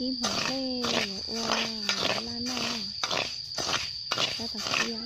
Ib hmos tej yuav ua laj noj, tab tom ua.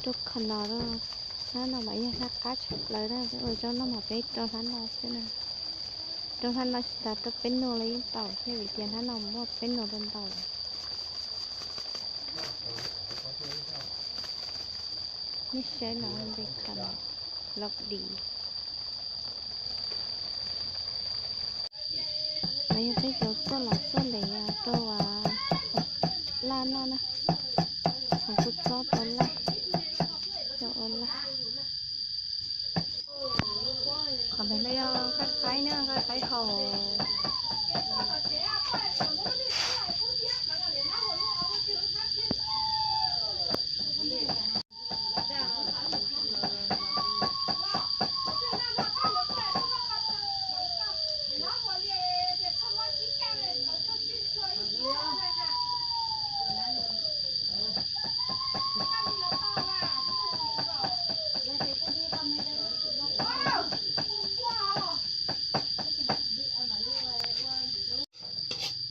Rau qhov no, hnab no mas yog hnab qab tshaj plaws na, peb ua zaub noj mas peb rau hnab no xwb na. Rau hnab no tsis tas rau peb nus los yeej tau thiab vim tias hnab no muaj peb nus rau ntau lawm. Nej saib no, npe qhov no, lov dim. Mas yog peb cov txoj los txoj les rau laj noj na, txhoov txob txob rau laj, coj ua laj. Qhov ntawd no yog nqaij qaib na, nqaij qaib hau.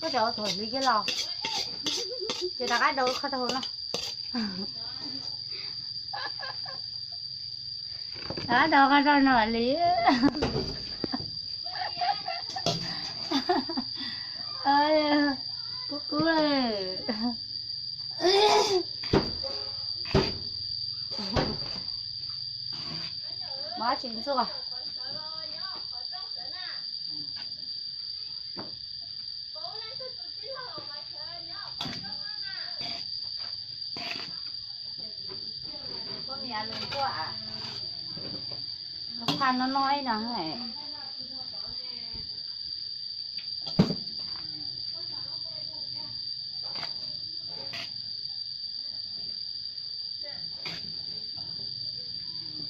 Koj tseem ua thuav hliv kiag los, ces rov qab rau qhov rau hauv no. Rov qab rau qhov rau no li. Kub kub. Muab tsis ntxuaj. Lub phaj no no ib no.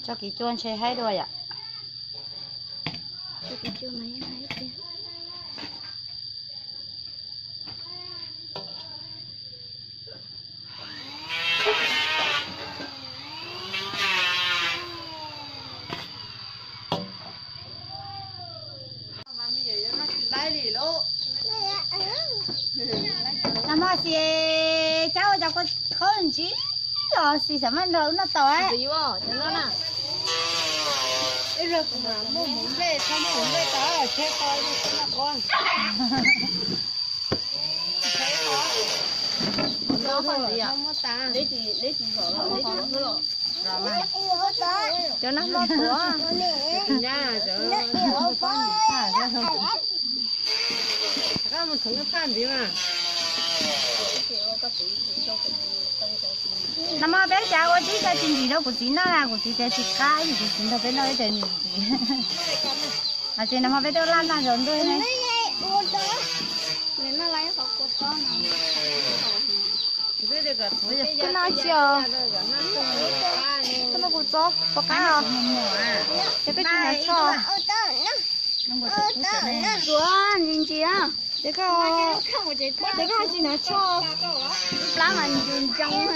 Tso kiv cua ntshe haib dua yom. Nag hmo xis cab ua cov kua khaub ntsib los xis xam maj nrog wb noj tau. Ib zaug kuv mam muaj hmoov nplej, txhob muaj hmoov nplej tau, tsheb qo ib zaug txhob noj qo. Cov nag hmo tuav. Rov qab mus thov lub phaj ntxiv mas. Nag hmo peb xav ua tib co txiv ntsim rau kuv txiv noj na, kuv txiv tias tsis qab, kuv txiv nrog peb noj ib co txiv ntsim. Ces nag hmo peb tuaj laj noj zaub ntuj ne. Twb noj tsis os, koj noj kuv txob puas qab os? Ces peb tsis hnav tsho. Tuav ntsis ntsis, ces koj, ces koj tsis hnav tsho. Lub plab mas ntsis ntsees.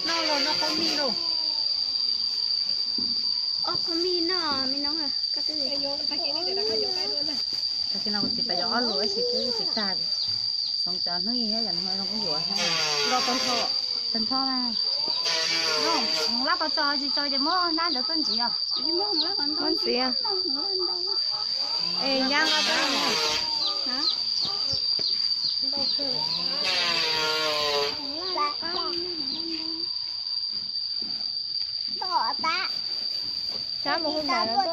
Noj los noj qhov mij lauj. Ob qhov mij noj me noob. Tag kis no kuv txiv pab yuav ob lus tab sis twb tsis tag. Xoov cov hnub ib thiab yog hnub no kuj yuav thiab. Tag nrho mas. Lab pov txos tsis txaus ces muab hnab ntawd tuaj ntxiv os. Muab ntxiv. Es ya nqa tau. Sab mus hu npam no tuaj.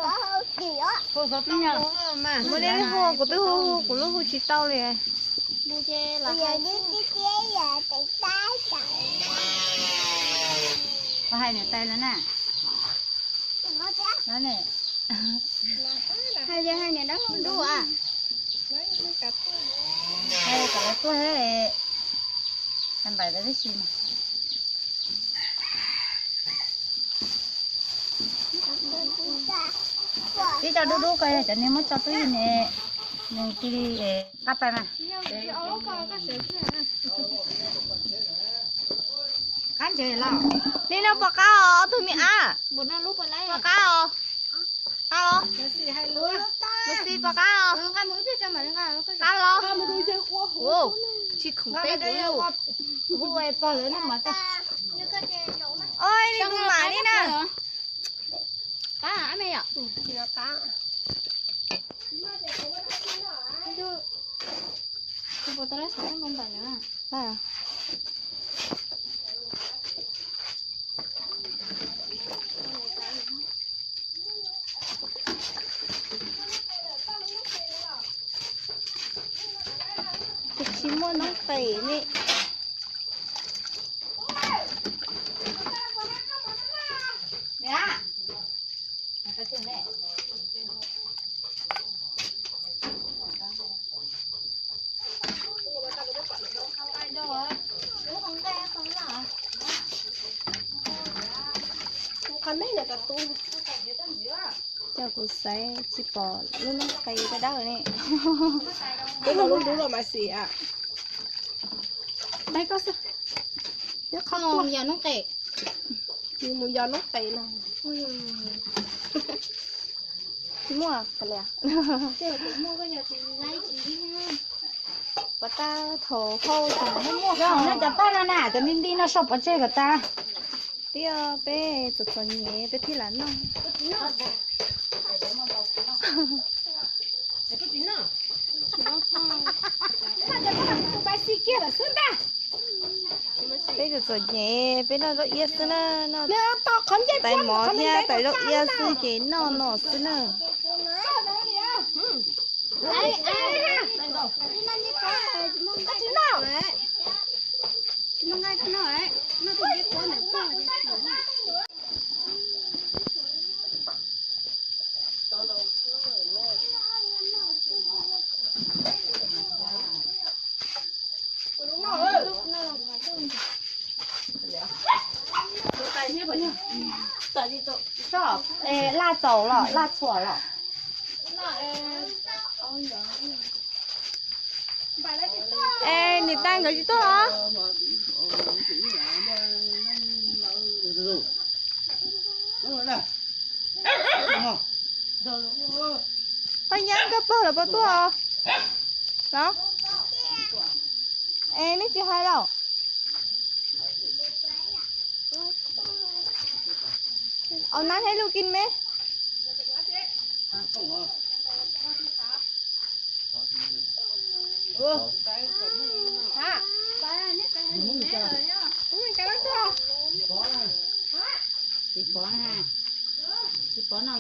Mus li hu, kuv twb hu, kuv lub hu tsis tau li. Hais niam tais lawv na. Hais, hais niam dab laug dub a. Hais kom lawv tuaj thiab. Npam tib si mas. Ib co dub dub ko yog cov niag muab tso twj ywm ne, nws cia li qab pais mas. Qab ntses los. Li no puas qab os ob tug me ab? Puas qab os? Qab los? Lucy puas qab os? Qab los? Tsis khoom teb kuv. Hu ua pog lawv noj mov tag. Oj, li tus mam li na. Qab me yom? Tsis muaj noob qes ne. Coj kuv xaiv tsis pom lub noob qes dawb dawb ne. Twb los lub dub los mas xim. Tais koj xwb. Yog noob qes. Mus yos noob qes no. Tsis muaj. Puas tab thaum hauj tseem muaj muaj. Nej cov paj no na, cov nti nti no sau pov tseg kom tas. Twb yog peb txom txom nyem peb thiaj lam noj. Peb txom txom nyem peb noj zaub iab xwb na, noj tais mov thiab tais zaub iab xwb ces noj no xwb na. Laj txaus los laj txhuam los? Es niam tais nkawd tsis tuaj los? Paj Yeeb, koj pog lawv puas tuaj os? Los? Es nej tsis hais los? Au nab thiab lub kij me. Txiv pov, txiv pov no.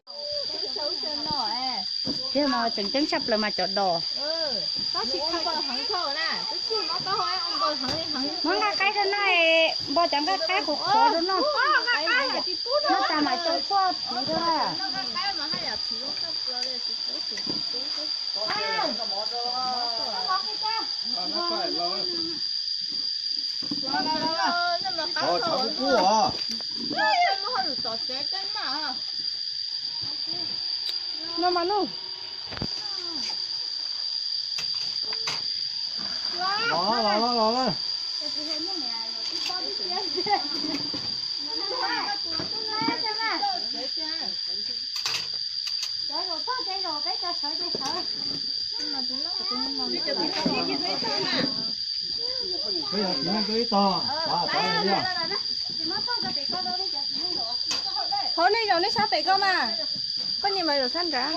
Thiab mas tseem ceeb tshaj plaws mas cov dos. Muab nqaij qaib rau no, npog cov nqaij qaib qhuav qhuav rau no. Noj tas mas coj tshuaj phiv rau na. No mas nug. Los los los los. Hauv nej zaum nej sab pem ko mas, koj nyiam mas zaum sab nrad.